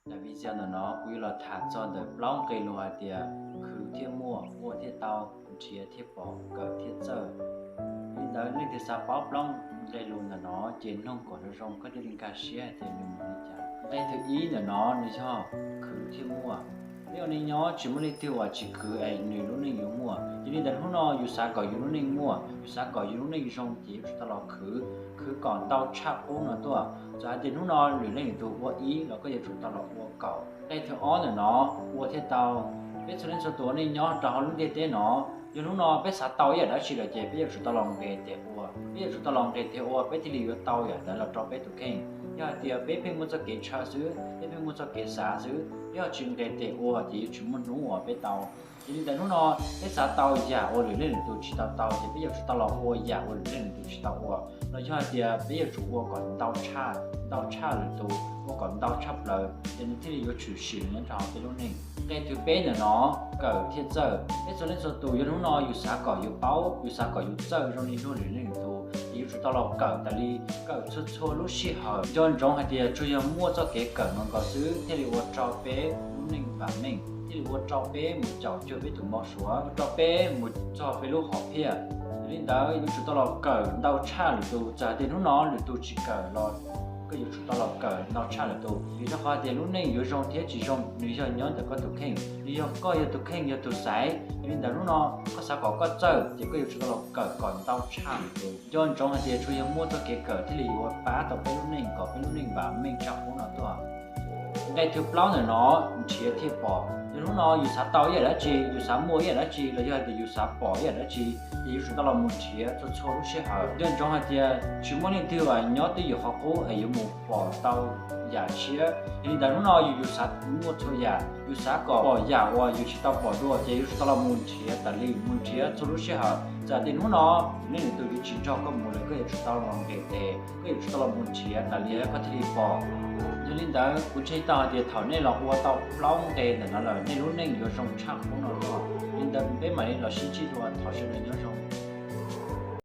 Daim video ntawm no kuv yuav los tham txog ntawm plaub nqe lus hais tias khwv thiaj muaj, ua thiaj tau, nrhiav thiaj pom, kawm thiaj txawj. Li ntawd leej twg xav paub plaub nqe lus ntawm no ces mloog kom zoo zoo koj thiaj li nkag siab hais tias nws mus li cas. Nqe thib ib ntawm no nws yog khwv thiaj muaj. Peb ua neej nyob tsis muaj leej twg uas tsis khwv es nws lub neej yuav muaj. Ces li ntawd hnub no yus xav kom yus lub neej muaj, yus xav kom yus lub neej zoo ces yuav tsum tau los khwv, khwv kom ntau tshaj qub no tuaj. Txawm hais tias hnub no lwm leej lwm tus ua ib los koj yuav tsum tau los ua kaum. Nqe thib ob ntawm no, ua thiaj tau. Peb txhua leej txhua tus ua neej nyob rau hauv lub ntiaj teb no, yog hnub no peb xav tau ib yam dab tsi lawm ces peb yuav tsum tau los nqes tes ua, peb yuav tsum tau los nqes tes ua peb thiaj li yuav tau yam ntawd los rau peb tus kheej. Yog hais tias peb pheej muaj txoj kev ntshaw xwb, peb pheej muaj txoj kev xav xwb, peb ho tsis nqes tes ua ces yuav tsis muaj hnub uas peb tau. Ces li ntawd hnub no peb xav tau yam uas lwm leej lwm tus tsis tau tau ces peb yuav tsum tau los ua yam uas lwm leej lwm tus tsis tau ua, los yog hais tias peb yuav tsum ua kom ntau tshaj, ntau tshaj lwm tus, ua kom ntau tshaj plaws ces nws thiaj li yuav tshwm sim nyob rau hauv peb lub neej. Nqe thib peb ntawm no, kawm thiaj txawj. Peb txhua leej txhua tus yog hnub no yus xav kom yus paub, yus xav kom yus txawj zoo li luag lwm leej lwm tus ces yus tsum tau los kawm tas li, kawm txhua txhua lub sij hawm. Nco ntsoov hais tias tsuas yog muaj txoj kev kawm nkaus nkaus xwb thiaj li ua rau peb lub neej vam meej, thiaj li ua rau peb mus caum cuag peb tus npau suav, ua rau peb mus txog peb lub hom phiaj. Yog li ntawd yuav tsum tau los kawm ntau tshaj lwm tus. Txawm hais tias hnub no lwm tus tsis kawm los koj yuav tsum tau los kawm ntau tshaj lwm tus, vim rau qhov tias lub neej yuav zoo thiab tsis zoo nws yog nyob ntawm koj tus kheej, nws yog koj yog tus kheej yog tus xaiv. Yog li ntawd hnub no koj xav kom koj txawj ces koj yuav tsum tau los kawm kom ntau tshaj lwm tus. Nco ntsoov hais tias tsuas yog muaj txoj kev kawm thiaj li yuav pab tau peb lub neej kom peb lub neej vam meej tshaj qub no tuaj. Nqe thib plaub ntawm no, nrhiav thiaj pom. Yog hnub no yus xav tau ib yam dab tsi, yus xav muaj ib yam dab tsi los yog hais tias yus xav pom ib yam dab tsi, ces yuav tsum tau los mus nrhiav txhua txhua lub sij hawm. Nco ntsoov hais tias tsis muaj leej twg uas nyob twj ywm qhov qub es yuav mus pom tau yam tshiab. Yog li ntawd hnub no yus, yus xav muaj txhua yam, yus xav kom pom yam uas yus tsis tau pom dua ces yuav tsum tau los mus nrhiav tas li, mus nrhiav txhua lub sij hawm. Txawm tias hnub no lwm leej lwm tus yuav tsis nrog koj mus los koj yuav tsum tau los nqes tes, koj yuav tsum tau los mus nrhiav tas li koj thiaj li pom. Yog li ntawd kuv ntseeg tau hais tias thaum nej los ua tau plaub nqe ntawm no lawm nej lub neej yuav zoo tshaj qub no tuaj. Li ntawd peb mam li los sib ntsib dua, thov sawv daws nyob zoo.